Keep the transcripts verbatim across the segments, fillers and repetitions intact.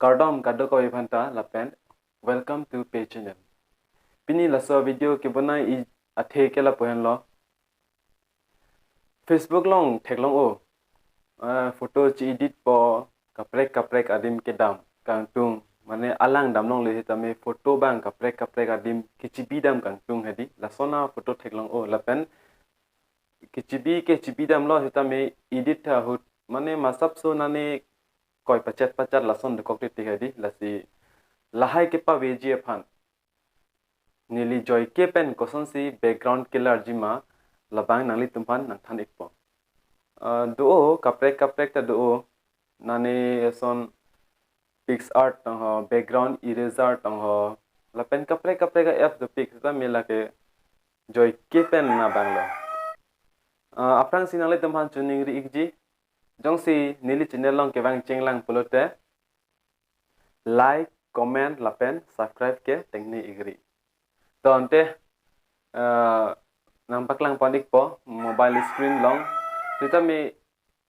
Kardom kadokave aphanta lapen welcome to Pei Channel. Pini laso video kebonai athe ke lapu henlo. Facebook along theklong-o. Ah, photo chi-editpo kaprek kaprek adim kedam kangtung. Mane alang damlongle sitame photo abang kaprek kaprek adim kechibi dam kangtung hedi. Lason aphoto theklong-o lapen kechibi kechibi damlo sitame edit ahut mane masapso nane koi pachet pachet lason dokok titi hedi. Lasi lahai kepaveji aphan neli joike pen kosonsi background kelarji ma labang nanglitumphan nangthan-ikpo. Ah, do-o kaprek kaprek ta do-o. Nane eson PicsArt tong ho, background eraser tong ho, lapen kaprek kaprek a-apps dopik sitame lake joike pen nabanglo. Ah, aphrangsi nanglitumphan choningri-ikji, jongsi neli channel along kevang chenglang pulote like, comment lapen subscribe ke tengne-ikri. To ante, ah, nangpaklang pon-ikpo mobile screen along. Sitame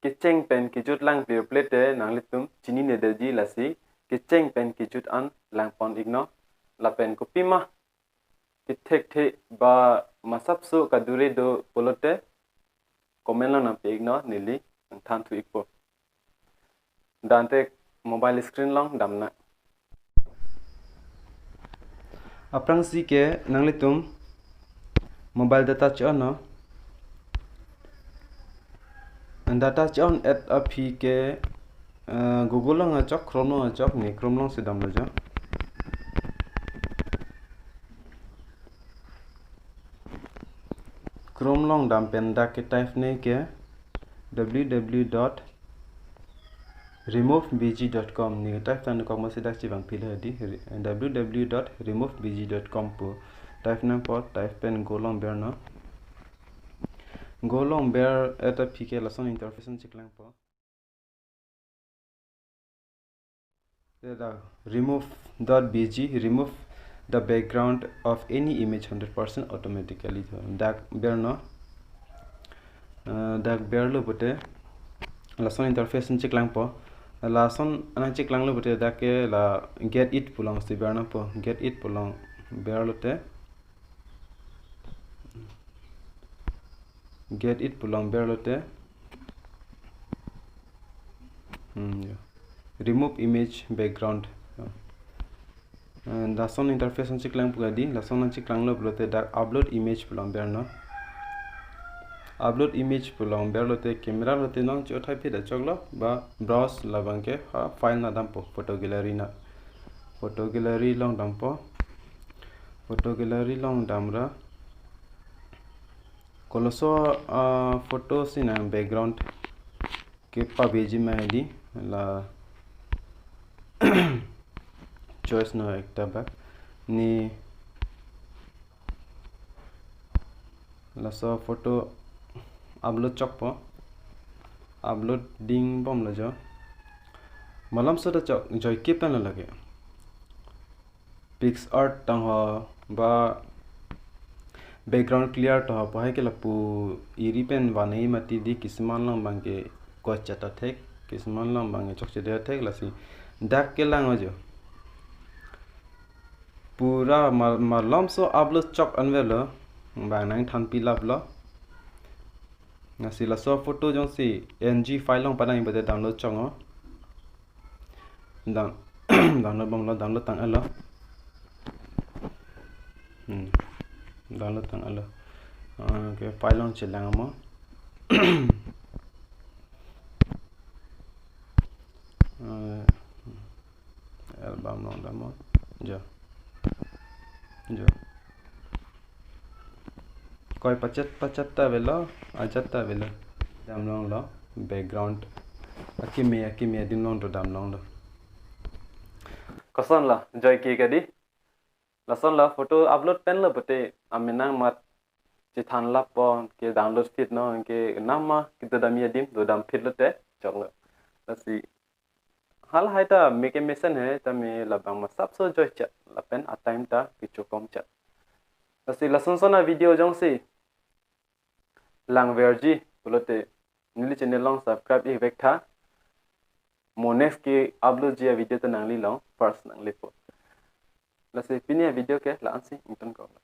kecheng pen kejut lang ple ple te nanglitum chininedetji, lasi kecheng pen kejut an lang pon-iknon. Lapen kopima kethekthe ba masapso kadure do pulote comment along nangpi-iknon, neli nangthan thu-ikpo. Dante mobile screen along damnang. Aphrangsi ke nanglitum mobile data che-onnon. Data che-on-et aphi ke, eh, Google along achok, Chrome along achok, ne Chrome alongsi damlo jo. Chrome along dam pen dak ke type ne ke www dot removebg dot com, ne type tangkok masi dak chevangphilo hedi, re-, www dot removebg dot com pu type nangpo. Type pen go along bernon. Go along ber-et aphi ke lason interface an cheklangpo. Te dak remove dot bg, remove the background of any image hundred percent automatically. Dak bernon. Eh, dak berlo pute lason interface an cheklangpo. Lason anang cheklanglo pute dak ke la get it pu alongsi bernonpo. Get it pu along berlote, get it pu along berlote, hmm, ya, remove image background. Ya. Eh, lason interface an cheklangpo hedi, lason an cheklanglo pulote dak upload image pu along bernon. Upload image pu along berlote camera lote nang cho thai phit achoklo, ba browse labang ke ha file nangdampo, photo gallery na. Photo gallery along dampo. Photo gallery along damra koloso, ah, photo si nang background kepaveji ma hedi, la choice non ekta bak. Ne laso photo upload chokpo. Upload dingbomlo jo. Malomso ta chok, joike pen lo lake. PicsArt tong ho ba background clear tong ho, lahai ke lapu eri pen vanei mati di, kisuman along abang ke kochat athek, kisuman along abang ke chokche det athek, lasi dak kelang-o jo. Pura mal-, malomso upload chok anvetlo, bang nangthanpi laplo. Lasi laso photo jongsi N G file along padang pute download chok-o. Down-, download bomlo, download tang-etlo. Hmm. Download tang-etlo. Ah, ke file along chelang mo. Ah, album along dammo. Jo. Jo. Koi pachet pachet ta avelo, ajat ta avelo. Damlonglo, background. Akimi, akimi adim along do damlonglo. Kosonlo, joike hedi. Lasonlo photo upload penlo pute amenang amat chethan lappon ke download phitnon ke nama kedodamji adim dodam phitlote choklo. Lasi halahai ta meke mesen he tame labang masapso joichet lapen atime ta kechokomchet. Lasi lasonson avideo jongsi langverji pulote neli channel along subscribe-ik vektha. Mo next ke-upload ji avideo ta nangli long first nanglepo. Lasi pini avideo ke la-ansi ingtonkoklo.